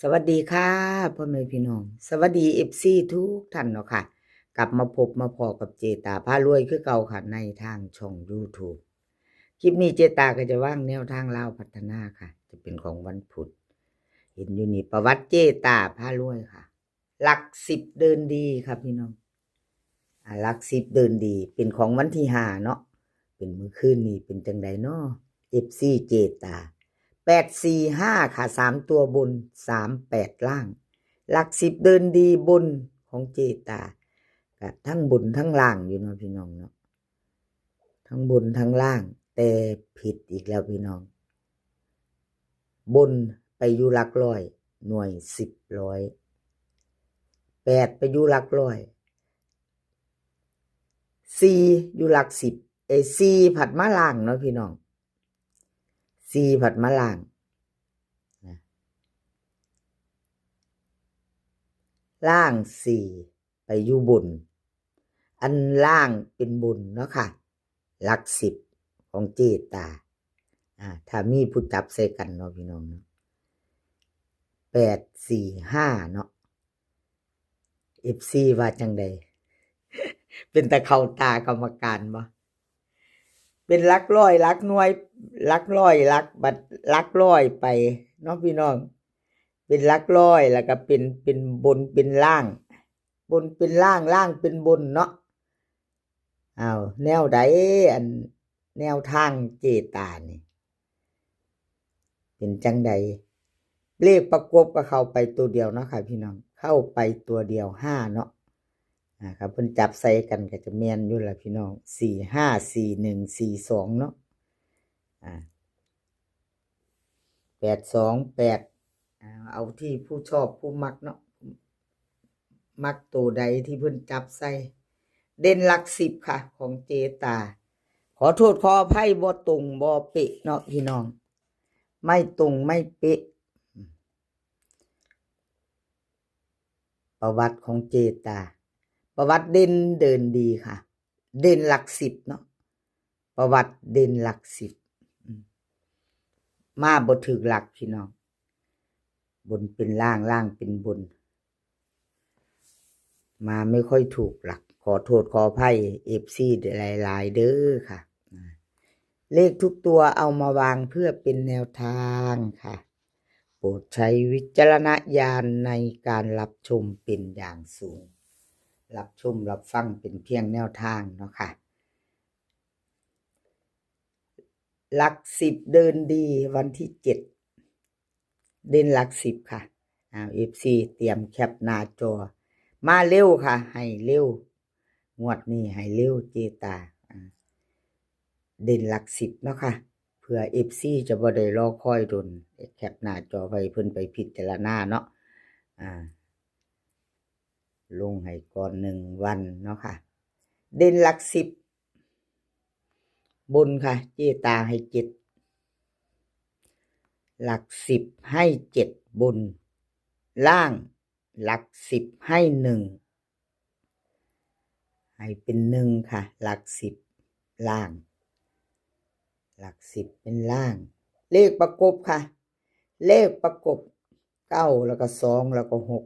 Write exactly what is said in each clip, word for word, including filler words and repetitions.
สวัสดีค่ะ พ่อแม่พี่น้อง สวัสดีเอฟซีทุกท่านเนาะค่ะ กลับมาพบมาพ้อกับเจตาพารวยคือเก่าค่ะ ในทางช่องยูทูบ คลิปนี้เจตาก็จะวางแนวทางลาวพัฒนาค่ะ จะเป็นของวันพุธ เห็นอยู่นี่ประวัติเจตาพารวยค่ะ หลักสิบเดินดีค่ะพี่น้อง อ่า หลักสิบเดินดี เป็นของวันที่ห้าเนาะ เป็นมื้อคืนนี้ เป็นจังใดเนาะ เอฟซี เจตา แปดสี่ห้าค่ะ สามตัวบน สามแปดล่าง หลักสิบเดินดีบนของเจตา ก็ทั้งบนทั้งล่างอยู่เนาะพี่น้องเนาะ ทั้งบนทั้งล่าง แต่ผิดอีกแล้วพี่น้อง บนไปอยู่หลักร้อย หน่วยสิบร้อย แปดไปอยู่หลักร้อย สี่อยู่หลักสิบ เอย สี่ผัดมาล่างเนาะพี่น้อง สี่ผัดมาล่างนะ ล่างสี่ไปอยู่บน อันล่างเป็นบนเนาะค่ะ หลักสิบของเจตา อ่า ถ้ามีผู้จับใส่กันเนาะพี่น้องเนาะ แปดสี่ห้าเนาะ เอฟซี ว่าจังใด เป็นตาเข้าตากรรมการบ่ เป็นหลักร้อย หลักหน่วย หลักร้อย หลักบัด หลักร้อยไปเนาะพี่น้อง เป็นหลักร้อย แล้วก็เป็น เป็นบนเป็นล่าง บนเป็นล่าง ล่างเป็นบนเนาะ อ้าว แนวใด อันแนวทางเจตานี่ เป็นจังใด เลขประกบก็เข้าไปตัวเดียวเนาะค่ะพี่น้อง เข้าไปตัวเดียว ห้าเนาะ อ่า ครับ เพิ่นจับใส่กันก็จะแม่นอยู่ล่ะพี่น้อง สี่ห้า สี่หนึ่ง สี่สองเนาะ อ่า แปดสองแปด อ่า เอาที่ผู้ชอบผู้มักเนาะ มักตัวใดที่เพิ่นจับใส่ เด่นหลักสิบค่ะ ของเจตา ขอโทษขออภัย บ่ตรงบ่เป๊ะเนาะพี่น้อง ไม่ตรงไม่เป๊ะ ประวัติของเจตา ประวัติเด่นเดินดีค่ะ เด่นหลักสิบเนาะ ประวัติเด่นหลักสิบ อืม มาบ่ถืกหลักพี่น้อง บนเป็นล่าง ล่างเป็นบน มาไม่ค่อยถูกหลัก ขอโทษขออภัย เอฟซี หลายๆ เด้อค่ะ อ่า เลขทุกตัวเอามาวางเพื่อเป็นแนวทางค่ะ โปรดใช้วิจารณญาณในการรับชมเป็นอย่างสูง รับชมรับฟังเป็นเพียงแนวทางเนาะค่ะ หลักสิบเดินดีวันที่เจ็ด เด่นหลักสิบค่ะ อ่า เอฟซี เตรียมแคปหน้าจอ มาเร็วค่ะ ให้เร็ว งวดนี้ให้เร็วเจตา อ่า เด่นหลักสิบเนาะค่ะ เพื่อ เอฟซี จะบ่ได้รอคอยโดน แคปหน้าจอไว้เพิ่นไปพิจารณาเนาะ อ่า ลงให้ก่อนหนึ่งวันเนาะค่ะ เด่นหลักสิบ บนค่ะ เจตาให้เจ็ด หลักสิบให้เจ็ดบน ล่างหลักสิบให้หนึ่ง ให้เป็นหนึ่งค่ะ หลักสิบล่าง หลักสิบเป็นล่าง เลขประกบค่ะ เลขประกบ เก้า แล้วก็ สอง แล้วก็ หก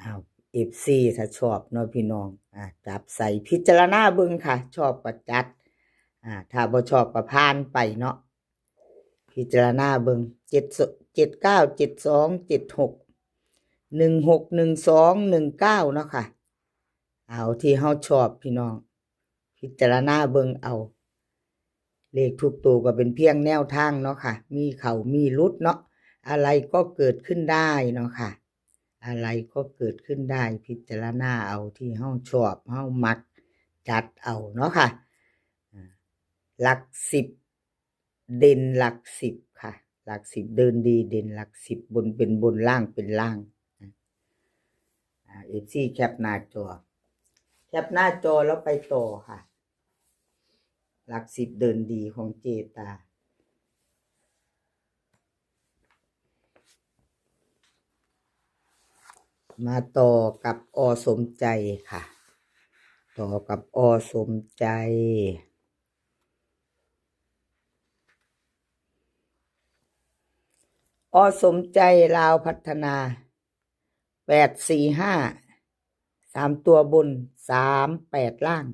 อ้าว เอฟซี ถ้าชอบเนาะพี่น้อง อ่า จับใส่พิจารณาเบิ่งค่ะ ชอบก็จัด อ่า ถ้าบ่ชอบก็ผ่านไปเนาะ พิจารณาเบิ่ง เจ็ด เจ็ดเก้า เจ็ดสอง เจ็ดหก หนึ่งหก หนึ่งสอง หนึ่งเก้า เนาะค่ะ เอาที่เฮาชอบพี่น้อง พิจารณาเบิ่งเอา เลขทุกตัวก็เป็นเพียงแนวทางเนาะค่ะ มีเข้ามีหลุดเนาะ อะไรก็เกิดขึ้นได้เนาะค่ะ อะไรก็เกิดขึ้นได้ พิจารณาเอาที่เฮาชอบ เฮามัก จัดเอาเนาะค่ะ อ่า หลักสิบ เด่นหลักสิบค่ะ หลักสิบเดินดี เด่นหลักสิบ บนเป็นบน ล่างเป็นล่าง อ่า เอฟซี แคปหน้าจอ แคปหน้าจอแล้วไปต่อค่ะ หลักสิบเดินดีของเจตา มาต่อกับ อ สมใจค่ะ ต่อกับ อ สมใจ อ อ.สมใจ ลาวพัฒนา แปดสี่ห้า สามตัวบน สามแปด ล่าง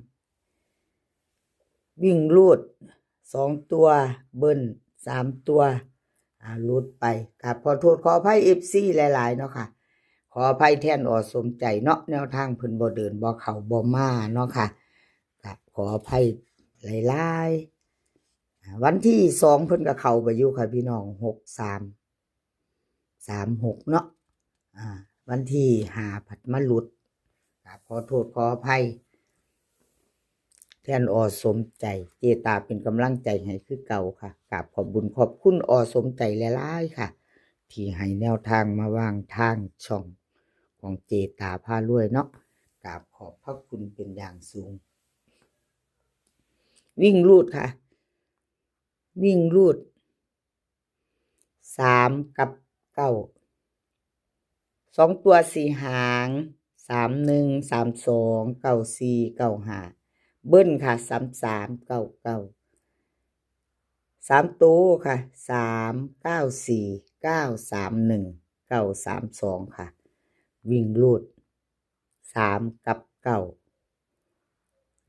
วิ่งรูด สองตัว เบิ้ล สามตัว อ่า หลุดไป กราบขอโทษขออภัย เอฟซี หลายๆ เนาะค่ะ ขออภัยแทน อ.สมใจ เนาะ แนวทางเพิ่นบ่เดิน บ่เข้า บ่มาเนาะค่ะ กราบขออภัยหลายๆ อ่า วันที่สองเพิ่นก็เข้าไปอยู่ค่ะพี่น้อง หกสาม สามหก เนาะ อ่า วันที่ห้าผัดมาหลุด กราบขอโทษขออภัยแทน อ.สมใจ เจตาเป็นกำลังใจให้คือเก่าค่ะ กราบขอบบุญขอบคุณ อ.สมใจ หลายๆ ค่ะ ที่ให้แนวทางมาวางทางช่องของเจตาพารวยเนาะ กราบขอบพระคุณเป็นอย่างสูง วิ่งรูดค่ะ วิ่งรูด สาม กับ เก้า สองตัวสี่หาง สามหนึ่ง สามสอง เก้าสี่ เก้าห้า เบิ้ลค่ะ สามสาม เก้าเก้า สามตัวค่ะ สามเก้าสี่ เก้าสามหนึ่ง เก้าสามสอง ค่ะ วิ่งรูด สาม กับ เก้า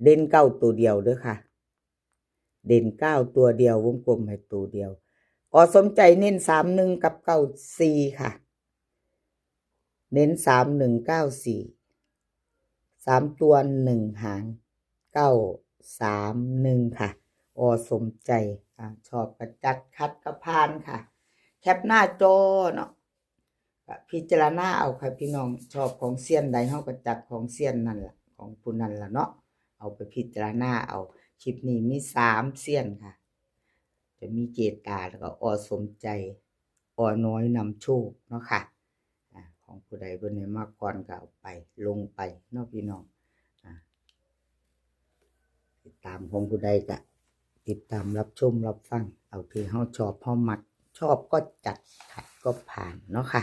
เด่น เก้า ตัวเดียวเด้อค่ะ เด่น เก้า ตัวเดียว วงกลมให้ตัวเดียว อ.สมใจ เน้น สามหนึ่ง กับ เก้าสี่ ค่ะ เน้น สามหนึ่ง เก้าสี่ สามตัว หนึ่ง หาง เก้าสามหนึ่ง ค่ะ อ.สมใจ อ่า ชอบก็จัด ขัดก็ผ่านค่ะ แคปหน้าจอเนาะ ก็พิจารณาเอาค่ะพี่น้อง ชอบของเซียนใดเฮาก็จัดของเซียนนั่นล่ะ ของผู้นั้นล่ะเนาะ เอาไปพิจารณาเอา คลิปนี้มีสามเซียนค่ะ จะมีเจตา แล้วก็ อ.สมใจ อ.น้อยนำโชคเนาะค่ะ อ่า ของผู้ใดเพิ่นได้มาก่อนก็เอาไป ลงไปเนาะพี่น้อง อ่า ติดตามของผู้ใดก็ติดตามรับชมรับฟัง เอาที่เฮาชอบเฮามัก ชอบก็จัด ขัดก็ผ่านเนาะค่ะ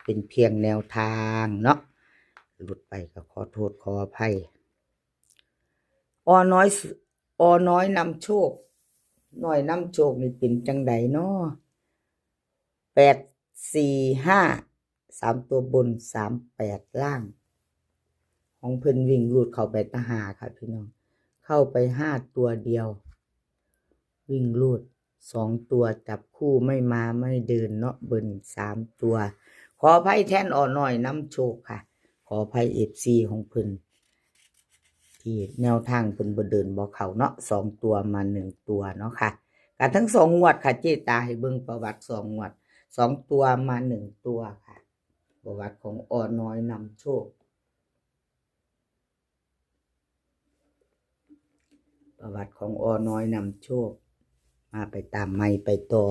เป็นเพียงแนวทางเนาะ หลุดไปก็ขอโทษขออภัย อ.น้อยสุ- อ.น้อยนำโชค น้อยนำโชคนี่เป็นจังใดเนาะ แปดสี่ห้า สามตัวบน สามแปด ล่าง ของเพิ่นวิ่งรูดเข้าไปแตะห้าค่ะพี่น้อง เข้าไปห้าตัวเดียว วิ่งรูด สองตัวจับคู่ไม่มาไม่เดินเนาะ เบิ้ล สามตัว ขออภัยแทน อ.น้อยนำโชคค่ะ ขออภัย เอฟซี ของเพิ่น ที่แนวทางเพิ่นบ่เดินบ่เข้าเนาะ สองตัวมาหนึ่งตัวเนาะค่ะ ก็ทั้งสองงวดค่ะ เจตาให้เบิ่งประวัติสองงวด สองตัวมาหนึ่งตัวค่ะ ประวัติของ อ.น้อยนำโชค ประวัติของ อ.น้อยนำโชค มาไปตามใหม่ไปต่อ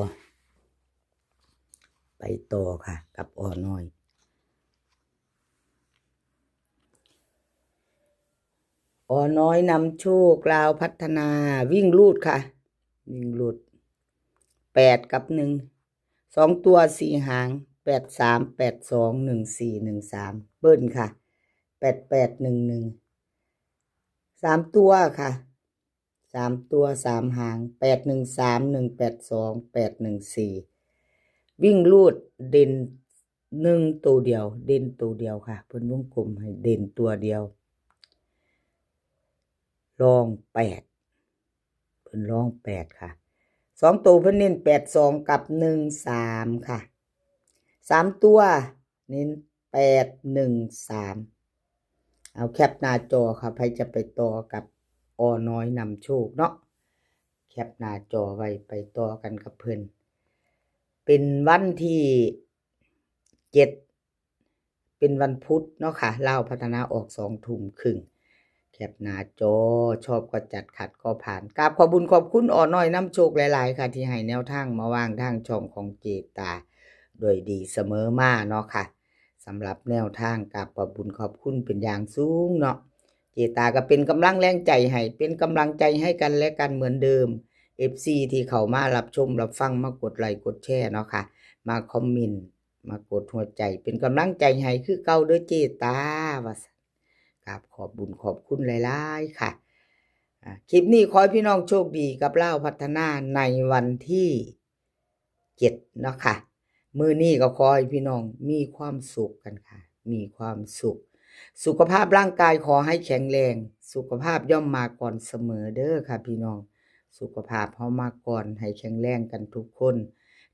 ไปต่อค่ะ กับ อ.น้อย อ.น้อยนำโชค ลาวพัฒนา วิ่งรูดค่ะ วิ่งรูด แปด กับ หนึ่ง สองตัว สี่ หาง แปดสาม แปดสอง หนึ่งสี่ หนึ่งสาม เบิ้ลค่ะ แปดแปด หนึ่งหนึ่ง สามตัวค่ะ สามตัว สาม หาง แปดหนึ่งสาม หนึ่งแปดสอง แปดหนึ่งสี่ วิ่งรูด เด่น หนึ่ง ตัวเดียว เด่นตัวเดียวค่ะ เพิ่นวงกลมให้เด่นตัวเดียว รอง แปด เพิ่นรอง แปด ค่ะ สองตัวเพิ่นเน้น แปดสอง กับ หนึ่งสาม ค่ะ สามตัว เน้น แปดหนึ่งสาม เอาแคปหน้าจอค่ะ ไผจะไปต่อกับ อ.น้อยนำโชคเนาะ แคปหน้าจอไว้ ไปต่อกันกับเพิ่น เป็นวันที่ เจ็ด เป็นวันพุธเนาะค่ะ ลาวพัฒนาออกสองทุ่มครึ่ง แคปหน้าจอ ชอบก็จัด ขัดก็ผ่าน กราบขอบบุญขอบคุณ อ.น้อยนำโชคหลายๆ ค่ะ ที่ให้แนวทางมาวางทางช่องของเจตา โดยดีเสมอมาเนาะค่ะ สำหรับแนวทาง กราบขอบบุญขอบคุณเป็นอย่างสูงเนาะ เจตาก็เป็นกำลังแรงใจให้ เป็นกำลังใจให้กันและกันเหมือนเดิม เอฟซี ที่เข้ามารับชมรับฟัง มากดไลค์กดแชร์เนาะค่ะ มาคอมเมนต์ มากดหัวใจ เป็นกำลังใจให้คือเก่าเด้อเจตา ว่าซั่น กราบขอบบุญขอบคุณหลายๆ ค่ะ อ่า คลิปนี้ขอให้พี่น้องโชคดีกับลาวพัฒนาในวันที่ เจ็ด เนาะค่ะ มื้อนี้ก็ขอให้พี่น้องมีความสุขกันค่ะ มีความสุข สุขภาพร่างกายขอให้แข็งแรง สุขภาพย่อมมาก่อนเสมอเด้อค่ะพี่น้อง สุขภาพเฮามาก่อน ให้แข็งแรงกันทุกคน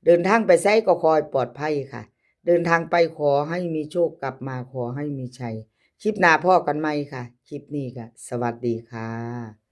เดินทางไปไสก็ขอให้ปลอดภัยค่ะ เดินทางไปขอให้มีโชค กลับมาขอให้มีชัย คลิปหน้าพ้อกันใหม่ค่ะ คลิปนี้ก็สวัสดีค่ะ